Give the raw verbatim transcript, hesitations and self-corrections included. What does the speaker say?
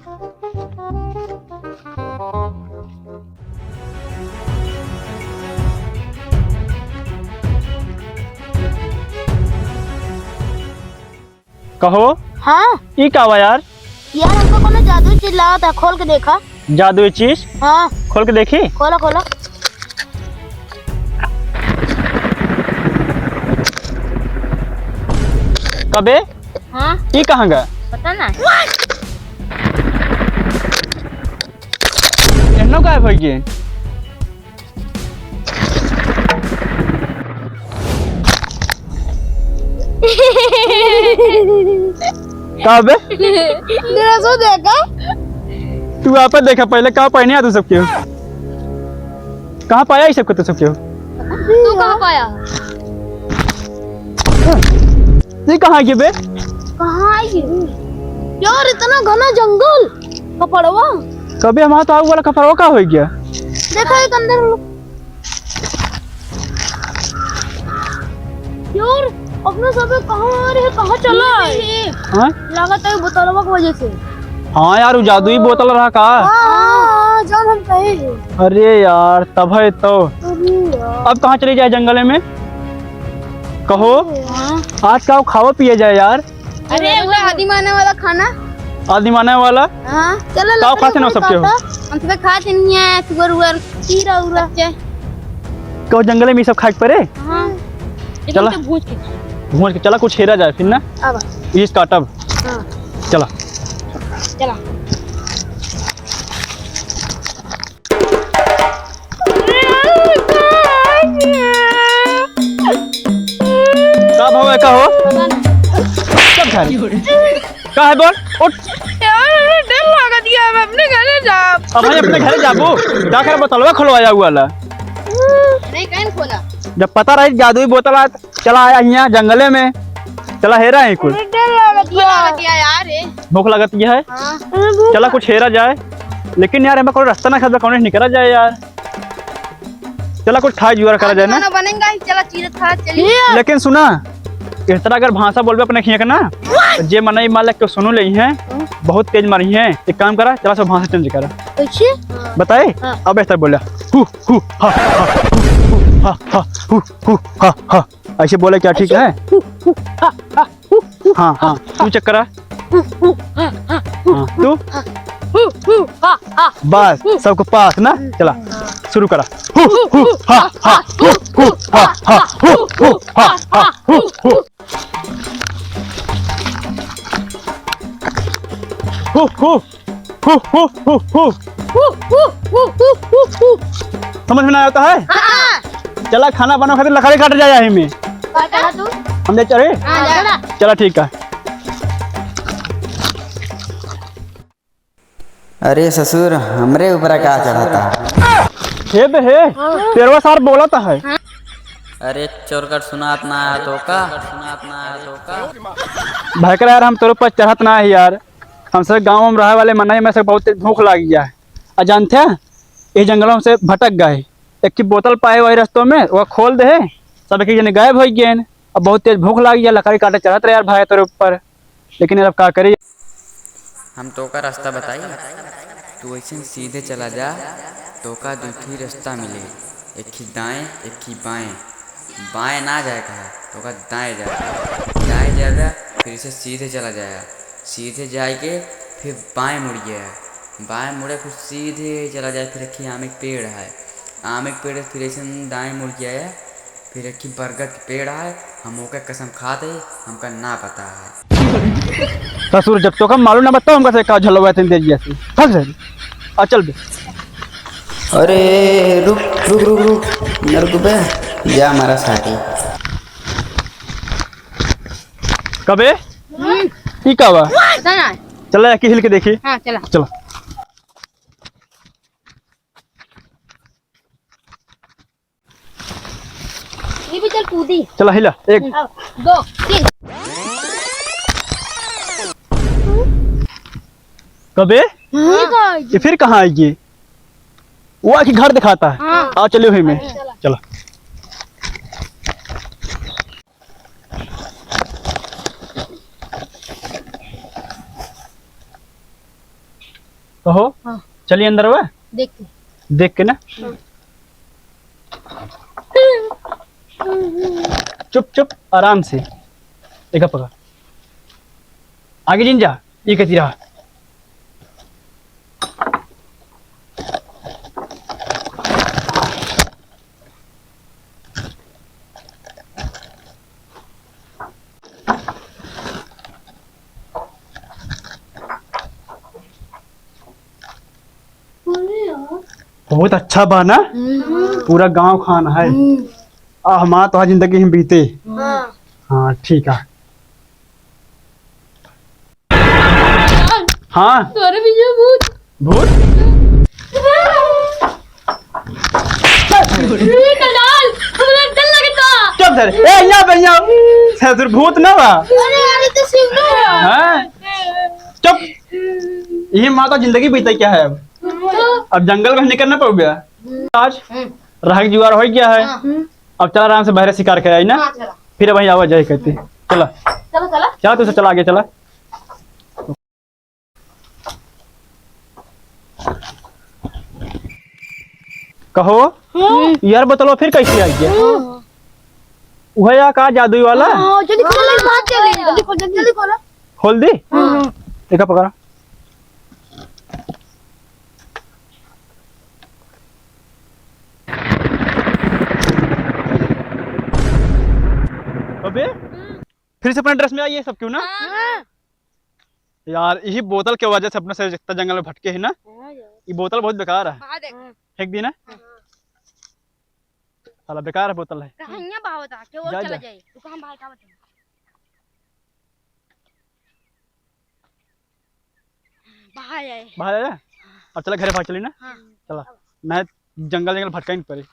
कहो। हाँ। ई का बा यार? यार, हमको कोनो जादुई चीज लागत है, खोल के देखा। जादुई चीज? हाँ। खोल के देखी? खोला, खोला। कबे? हाँ। ई कहाँ गा? पता ना। एन्नो गायब होइ गए। का बे? ड्रेसो देखा। तू आपन देखा पहले, का पहने आ तू सबके? कहाँ पाया ई सबके तू सबके? तू कहाँ पाया? ई कहाँ के बे? कहाँ आई? यार, इतना घना जंगल, कपड़वा। कबे हमारा तो आऊ वाला कपड़वा का होइ गया? देखा एक अंदर। यार, अपने सब कहाँ आ रहे, कहाँ चला है? हाँ? लागत है बोतलवा की वजह से। हाँ यार, वो जादुई बोतल रहा का? हाँ, हाँ, हाँ, जौन हम कहे हैं। अरे यार, तब है तो। अरे यार। अब कहाँ चली जाए जंगले में? कहो। हाँ। आज का खावा पिए जाए यार? अरे, वो आदिमानव वाला खाना। आदिमानव वाला? हाँ। चलो, का लकड़ी खाते ना उकड़ी सबके हो? काटा। हम तो खाते नहीं है, सुअर उअर, कीड़ा उड़ा। कहो जंगले में ई सब खाए के परे? हाँ। लेकिन चला। तो भूज के खाए। भूज के चला, कुछ हेरा जाए फिर ना। अब। इस काटब। हाँ। चला। चला। का भवा है, का हो? चुप घर। का है बोल? उठ। यार, हमें डर लागत है, हम अपने घरे जाब। अब हम अपने घरे जाबो? का करे बोतलवा खोलवाया हुआ ला? नहीं, कहीं खोला। जब पता रही जादुई बोतल आ, चला आया हियाँ जंगले में, चला हेरा ही कुछ। डर लागत बा। भूख लागत है यार, ए। भूख लागत है? हाँ। चला कुछ हेरा जाए, लेकिन यार हमें कोनो रास्ता ना खाबे, कौन निकला जाए यार। चला कुछ खाए जुआर करा जाए ना। खाना बनेगा ही, चला चीरत खा चली। लेकिन सुना, इस तरह अगर भाषा बोलबे अपने खिया के ना, तो जे मनई मालिक के सुनू ले हैं, बहुत तेज मारी हैं। एक काम करा, चला सब भाषा change करा। कैसे? बताए? हाँ। अब ऐसा बोला, हु, हु, हा, हा, हु, हु, हा, हा, हु, हु, हा, हा। ऐसे बोले क्या ठीक है? हु, हु, हा, हा, हु, हु, हाँ, हाँ, हा, तू check करा। हु, हु, हा, हा, हु, हाँ, तू? हा, हु, हु, हा, हा, बस, हु, हु। सबको पास ना? चला, शुरू करा। हु, हु, हा, हा, हु, हु, हा, हा, हु, हु, हा, हा, हु, हु। हु, हु। हु, हु, हु, हु। हु, हु, हु, हु, हु, हु। समझ में ना आता है? हाँ। चला, खाना बनावे खातिर लकड़ी काटे जाए यहीं में। का कहा तू? हम ले चले? हाँ, चला। चला, ठीक है। अरे ससुर, हमरे ऊपर का चढ़ाता? हे बे हे, पेड़वा सार बोलत है। अरे चोरकर सुनात ना आया तो का? सुनात ना आया तो का? भयकरा यार, हम तोरे ऊपर चढ़त ना है यार। हम सब गाँव में रहे वाले मनई में से बहुत तेज भूख लाग गया है। आ जानते हैं, ये जंगलों से भटक गए, एक की बोतल पाए वही रस्तों में, वो खोल दे, सब एक एक जने गायब हो गए। अब बहुत तेज भूख लाग गया, लकड़ी काटे चढ़त रहे यार भाई तोरे ऊपर, लेकिन अब का करी? हम तोका रास्ता बताई, तू ऐसे सीधे चला जा, तोका दू ठी रास्ता मिले, एक ही दाएं, एक ही बाएं। बाएं ना जाए कहा, तोका दाएं जाए, दाएं जाए, फिर इसे सीधे चला जाए, सीधे जाए के फिर बाएं मुड़ गया, बाएं मुड़े फिर सीधे चला जाए, फिर एक ही आम एक पेड़ है, आम एक पेड़ फिर ऐसे दाएं मुड़ गया, फिर एक ही बरगद के पेड़ आए, हम ओके कसम खात है, हमका ना पता है। ससुर, जब तोका मालूम ना बताओ, हमका से का झलवा इतनी देर जैसे। फंस गए। आ, चल बे। अरे, रुक, रुक, रुक, रुक। न रुक बे। जा हमारा साथी। कबे? हम्म। ई का बा? पता ना। चला, जाके हिल के देखी। हाँ, चला। चला। ये भी चल कूदी। चला हिला, एक। हाँ, दो, तीन। कबे? हाँ। ये फिर कहाँ आएगी? वो आके घर दिखाता है। हाँ। आ चलिए वहीं में। चला। चला। कहो। हाँ। चलिए अंदर बा। देख के। देख के ना। हाँ। चुप चुप, आराम से। देखा पकड़। आगे जिन जा, ये कहती रहा। बहुत अच्छा बा ना? हम्म। पूरा गाँव खान है। हम्म। आ, हमार तो जिंदगी हम बीते। हाँ। हाँ, ठीक है। हाँ। तोरे पीछे भूत। भूत? ए, दलाल, हमरा डर लगता। चुप धर। ए, यहाँ पे, यहाँ। ससुर भूत ना बा। अरे, अरे, तो शिव ना बा। हाँ? चुप। यही माता जिंदगी बीते क्या है अब? तो अब जंगल में निकल ना पाओगे आज। हम्म। रह के जुगाड़ हो गया है। हाँ। अब चला आराम से बाहर शिकार करे आई ना। हाँ, चला। फिर वहीं आवा जाए करती। चला। चला, चला। चला, तू से चला आगे, चला। कहो, हम्म। यार बतलो फिर कैसे आ गया? हम्म। वह या का जादुई वाला? हाँ, जल्दी खोल, जल्दी खोल, जल्दी खोल, जल्दी खोल। खोल दी? हाँ। देखा पकड़ा। अबे, फिर से अपना ड्रेस में आई है सब क्यों ना? हाँ। यार, यही बोतल के वजह से अपना शरीर जितना जंगल में भटके है ना, हाँ यार। ये बोतल बहुत बेकार है। हाँ, देख। फेंक दी ना? हाँ। साला बेकार है बोतल है। कहाँ यहाँ बहावत आ? के वो जा, चला जा। जाए। रुको, हम बाहर का बताएं। बाहर आए। बाहर आया? अब चला घरे भाग चली ना? हाँ। चला। नहीं, जंगल, जंगल भटकाई नहीं पड़ी।